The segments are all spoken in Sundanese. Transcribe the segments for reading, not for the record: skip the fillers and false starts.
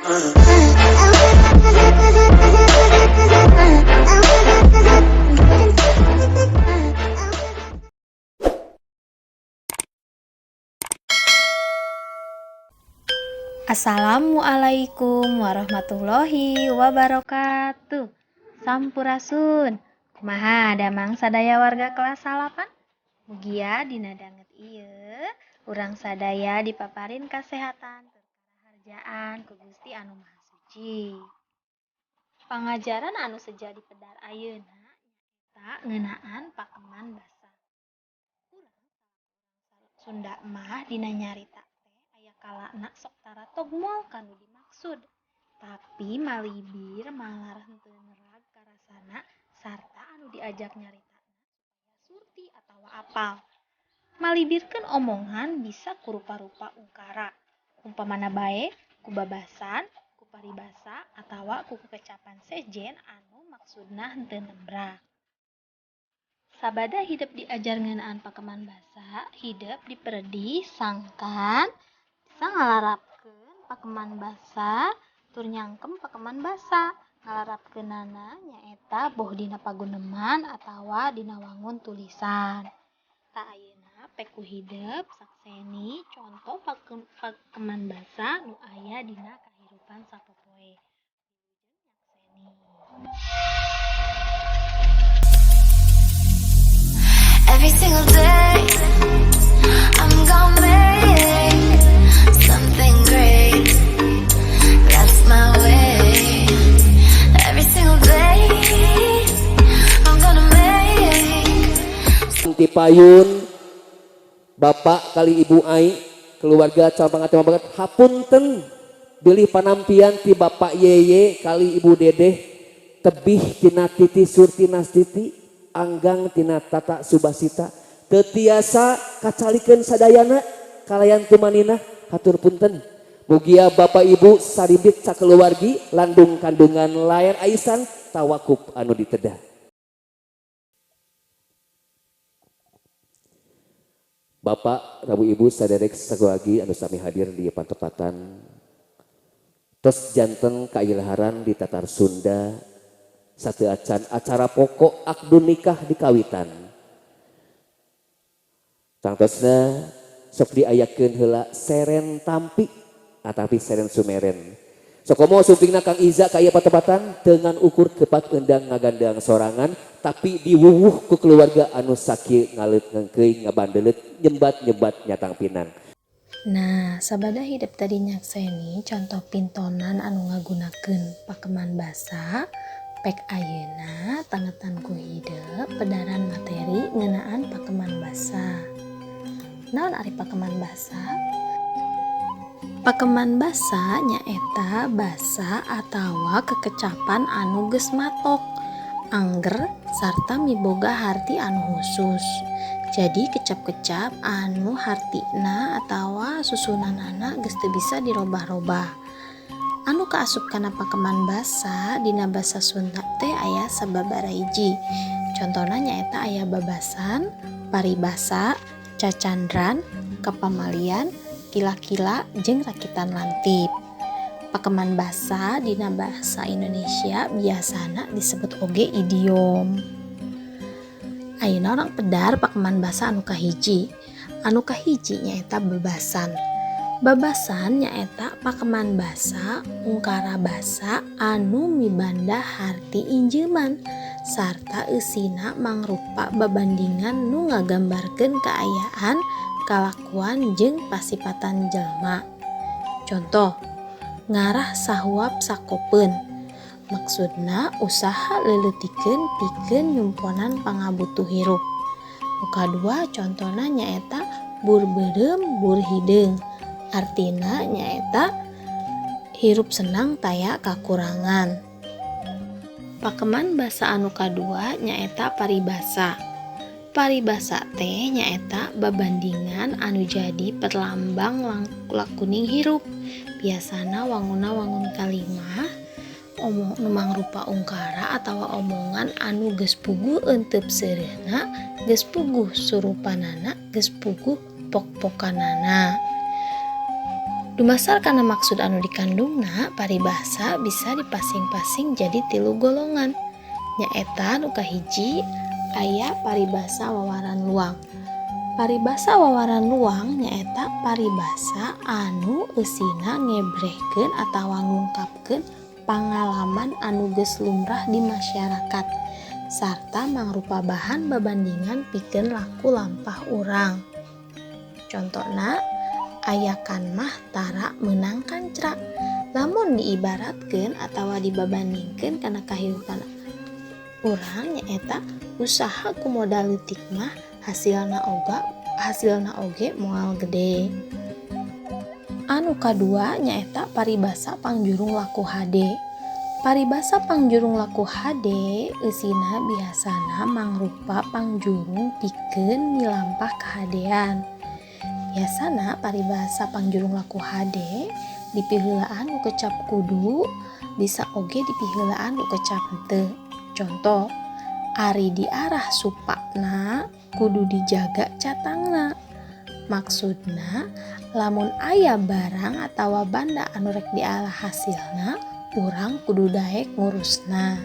Assalamualaikum warahmatullahi wabarakatuh. Sampurasun. Kumaha damang sadaya warga kelas 8? Mugia dina danget ieu urang sadaya dipaparin kasehatan tur karaharjaan ku Gusti Anu Maha Suci. Pangajaran anu seja dipedar ayeuna nyaeta ngeunaan pakeman basa. Urang Sunda mah dina nyarita teh aya kalana sok taratog moal kanu dimaksud. Tapi malibir malar henteu nerag karasana sarta anu diajak nyaritana supaya surti atawa apal. Malibirkeun omongan bisa ku rupa-rupa ungkara, umpamana bae ku babasan, ku paribasa atawa ku kekecapan sejen anu maksudna henteu nembrak. Sabada hidep diajar ngeunaan pakeman basa, hidep diperedih sangkan bisa ngalarapkeun pakeman basa tur nyangkem pakeman basa. Ngalarapkeunana nyaeta boh dina paguneman atawa dina wangun tulisan. Tah ayeuna pek ku hidep sakseni conto pakeman basa nu aya dina kahirupan sapopoe. Wilujeng nyakseni. Every single day, I'm gonna make something great. That's my way. Every single day, I'm gonna make Ti payun Bapak kali Ibu Ai keluarga cabang banget hapunten bilih panampian ti Bapak Yeye kali Ibu Dedeh tebih tina Titi Surti Nastiti anggang tina Tata Subasita teu tiasa kacalikeun sadayana kalayan tumaninah hatur punten. Mugia Bapak Ibu saribit sakeluargi landung kandungan layar aisan tawakup anu ditedah. Bapak, Rabu Ibu, saderek sakeluargi anu sami hadir di pantepatan tos janten kailaharan di Tatar Sunda satu acan acara pokok akdun nikah di kawitan. Tangtosna sok diayakeun heula seren tampi atapi seren sumeren. Sokomo sumpingna Kang Iza ka ieu patepatan dengan ukur kepat endang ngagandang sorangan tapi diwuwuh ku keluarga anu sakieu ngaleut ngengkeuy ngabandelet nyebat-nyebat nyatang pinang. Nah, sabada hidep tadi nyakseni contoh pintonan anu ngagunakeun pakeman basa, pek ayeuna tangetan ku hidep pedaran materi ngeunaan pakeman basa. Naon ari pakeman basa? Pakeman basa nyaeta basa atawa kekecapan anu geus matok, angger sarta miboga harti anu khusus. Jadi kecap-kecap anu hartina atawa susunanana geus teu bisa dirobah-robah. Anu kaasup kana pakeman basa dina basa Sunda teh aya sababaraha hiji. Contona nyaeta aya babasan, paribasa, cacandran, kapamalian, kila-kila jeung rakitan lantip. Pakeman basa dina bahasa Indonesia biasana disebut oge idiom. Ayeuna urang pedar pakeman basa anu kahiji. Anu kahiji nyaeta babasan. Babasan nyaeta pakeman basa ungkara basa anu mibanda harti injeuman sarta eusina mangrupa babandingan nu ngagambarkeun kaayaan, kalakuan jeung pasipatan jelema. Contoh, ngarah sahuap sakopeun. Maksudna usaha leuleutikeun pikeun nyumponan pangabutuh hirup. Nu kadua contona nyaeta bur beureum bur hideung. Artina nyaeta hirup senang taya kakurangan. Pakeman basa anu kadua nyaeta paribasa. Paribasa teh nyaeta babandingan anu jadi perlambang lakuning hirup. Biasana wanguna wangun kalimah omong nu mangrupa ungkara atawa omongan anu geus puguh euteup seureuhna, geus puguh surupanana, geus puguh pok-pokanana. Dumasar kana maksud anu dikandungna, paribasa bisa dipasing-pasing jadi tilu golongan. Nyaeta nu kahiji aya paribasa wawaran luang. Paribasa wawaran luang nyaeta paribasa anu eusina ngebrehkeun atawa ngungkapkeun pangalaman anu geus lumrah di masyarakat sarta mangrupa bahan babandingan pikeun laku lampah urang. Contona aya kan mah tara meunang kancra. Lamun diibaratkeun atawa dibabandingkeun kana kahirupan urang nyaeta usaha ku modal leutik mah hasilna oge moal gede. Anu kadua nyaeta paribasa pangjurung laku hade. Paribasa pangjurung laku hade eusina biasana mangrupa pangjurung pikeun milampah kahadean. Biasana paribasa pangjurung laku hade dipiheulaan ku kecap kudu, bisa oge dipiheulaan ku kecap henteu. Conto, ari diarah supakna kudu dijaga catangna. Maksudna lamun aya barang atawa banda anu rek dialah hasilna, urang kudu daek ngurusna.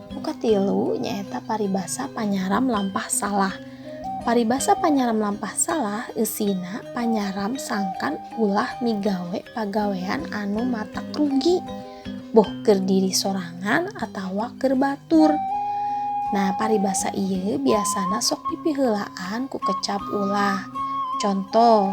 Nu katilu nyaeta paribasa panyaram lampah salah. Paribasa panyaram lampah salah eusina panyaram sangkan ulah migawe pagawean anu matak rugi, boh keur diri sorangan atawa keur batur. Nah, paribasa ieu biasana sok dipiheulaan ku kecap ulah. Conto,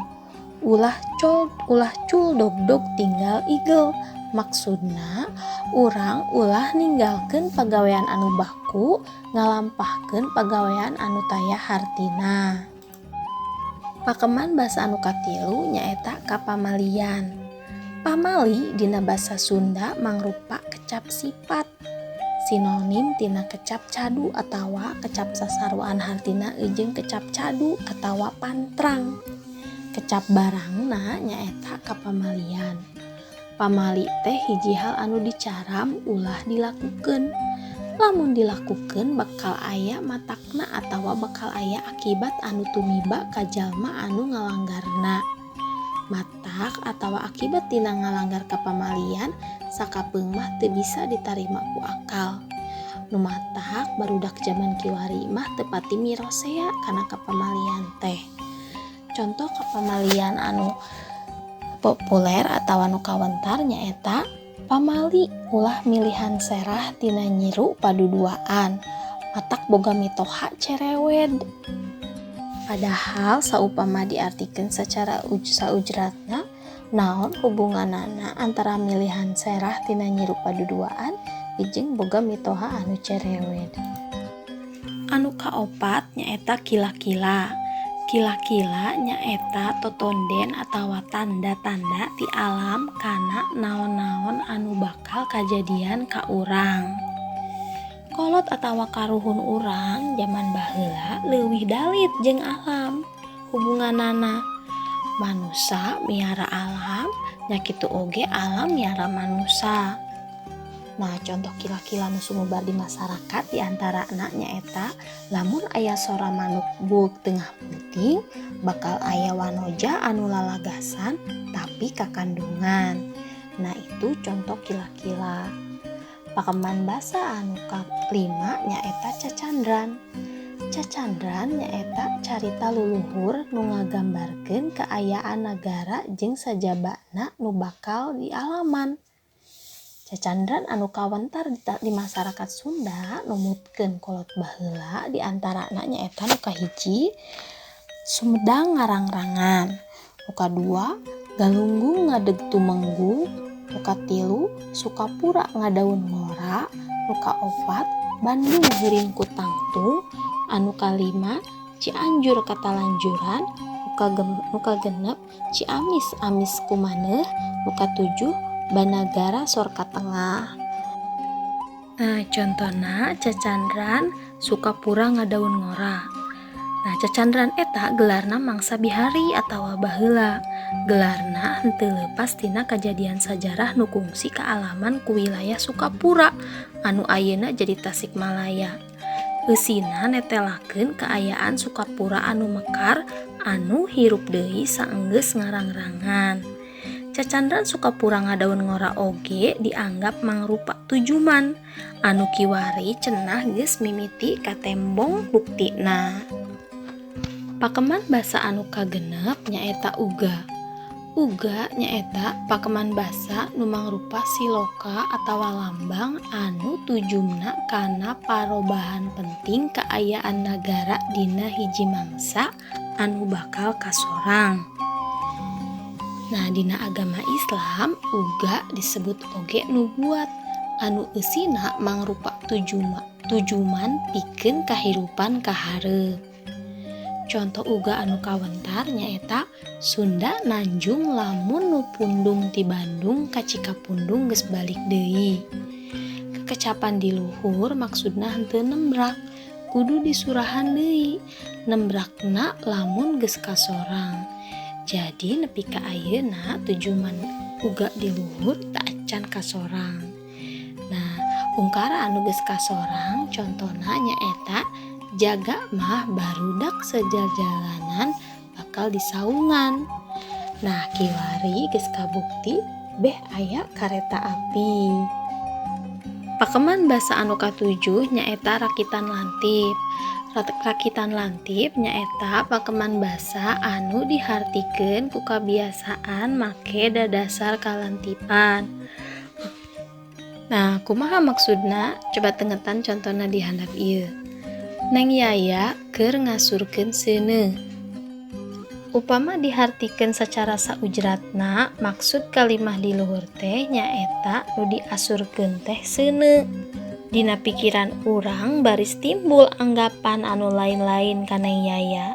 ulah cul dogdog tinggal igel. Maksudna urang ulah ninggalkeun pagawean anu baku ngalampahkeun pagawean anu taya hartina. Pakeman basa anu katilu nyaeta kapamalian. Pamali dina basa Sunda mangrupa kecap sifat, sinonim tina kecap cadu atawa kecap sasaruan hartina jeung kecap cadu atawa pantrang. Kecap barangna nyaeta kapamalian. Pamali teh hiji hal anu dicaram ulah dilakukeun. Lamun dilakukeun bakal aya matakna atawa bakal aya akibat anu tumiba ka jalma anu ngalanggarna. Matak atawa akibat tina ngalanggar kapamalian sakapeung mah teu bisa ditarima ku akal. Nu matak barudak jaman kiwari mah teu pati mirosea kana kapamalian teh. Contoh kapamalian anu populer atawa nu kawentar nyaeta pamali ulah milihan serah tina nyiru paduduaan, matak boga mitoha cerewed. Padahal saupama diartikeun secara saujratna, naon hubunganana antara milihan serah tina nyiru paduduaan jeung boga mitoha anu cerewed. Anu kaopat nyaeta kila-kila. Kila-kila nyaeta totonden atawa tanda-tanda ti alam kana naon-naon anu bakal kajadian ka urang. Kolot atawa karuhun urang jaman baheula leuwih dalit jeung alam hubunganana. Manusa miara alam, nya kitu oge alam miara manusa. Nah, contoh kila-kila nu sumebar di masyarakat diantarana nyaeta lamun aya sora manuk buuk tengah peuting, bakal aya wanoja anu lalagasan tapi kakandungan. Nah, itu contoh kila-kila. Pakeman basa anu kalima nyaeta cacandran. Cacandran nyaeta carita luluhur nu ngagambarkeun kaayaan nagara jeung sajabana nu bakal dialaman. Cacandran anu kawentar di masyarakat Sunda numutkeun kolot baheula diantarana nyaeta nu kahiji Sumedang ngarangrangan, nu kadua Galunggung ngadeg tumenggung, nu katilu Sukapura ngadaun ngora, nu kaopat Bandung gering ku tangtung, anu kalima Cianjur katalanjuran, nu kagenep Ciamis amis kumaneuh, nu katujuh Banagara Sorka Tengah. Nah, contona cacandran Sukapura ngadaun ngora. Nah, cacandran eta gelarna mangsa bihari atawa baheula. Gelarna henteu leupas tina kajadian sajarah nu kungsi kaalaman ku wilayah Sukapura anu ayeuna jadi Tasikmalaya. Eusina netelakeun kaayaan Sukapura anu mekar anu hirup deui saenggeus ngarangrangan. Cacandran Sukapura ngadaun ngora oge dianggap mangrupa tujuman anu kiwari cenah geus mimiti katembong buktina. Pakeman basa anu kagenep nyaeta uga. Uga nyaeta pakeman basa nu mangrupa siloka atawa lambang anu tujumna kana parobahan penting kaayaan nagara dina hiji mangsa anu bakal kasorang. Nah, dina agama Islam uga disebut oge nubuat anu eusina mangrupa tujuman pikeun kahirupan kaharep. Contoh uga anu kawentar nyaeta Sunda nanjung lamun nu pundung ti Bandung ka Cikapundung geus balik deui. Kekecapan di luhur maksudna henteu nembrak, kudu disurahan deui. Nembrakna lamun geus kasorang. Jadi nepi ka ayeuna tujuman uga di luhur teu acan kasorang. Nah, ungkara anu geus kasorang contona nyaeta jaga mah barudak sejajalanan bakal disaungan. Nah, kiwari geus kabukti beh aya kareta api. Pakeman basa anu katujuh nyaeta rakitan lantip. Rakitan lantip nyaeta pakeman basa anu dihartikeun ku kabiasaan make dadasar kalantipan. Nah, kumaha maksudna? Coba tengetan contona di handap ieu. Neng Yaya keur ngasurkeun seuneu. Upama dihartikeun sacara saujratna, maksud kalimah di luhur teh nyaeta nu diasurkeun teh seuneu. Dina pikiran urang baris timbul anggapan anu lain-lain ka Neng Yaya.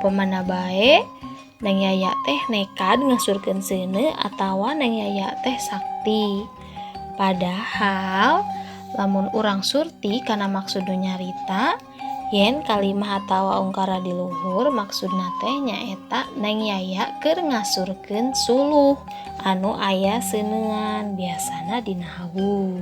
Upamana bae Neng Yaya teh nekad ngasurkeun seuneu atawa Neng Yaya teh sakti. Padahal lamun urang surti kana maksud nu nyarita yen kalimah atawa ungkara di luhur maksudna teh nyaeta Neng Yaya keur ngasurkeun suluh anu aya seuneuan biasana dina hawu.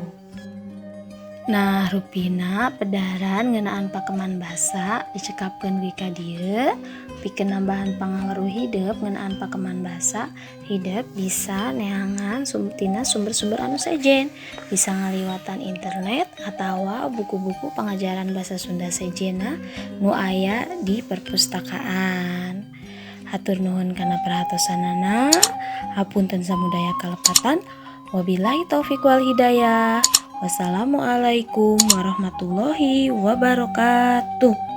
Nah, rupina pedaran ngeunaan pakeman basa dicekapkeun dugi ka dieu. Pikeun nambahan pangaweruh hidep ngeunaan pakeman basa, hidep bisa neangan tina sumber-sumber anu sejen, bisa ngaliwatan internet atawa buku-buku pangajaran basa Sunda sejenna nu aya di perpustakaan. Hatur nuhun kana perhatosanana, hapunten samudaya kalepatan. Wabillahi taufik wal hidayah. Wassalamualaikum warahmatullahi wabarakatuh.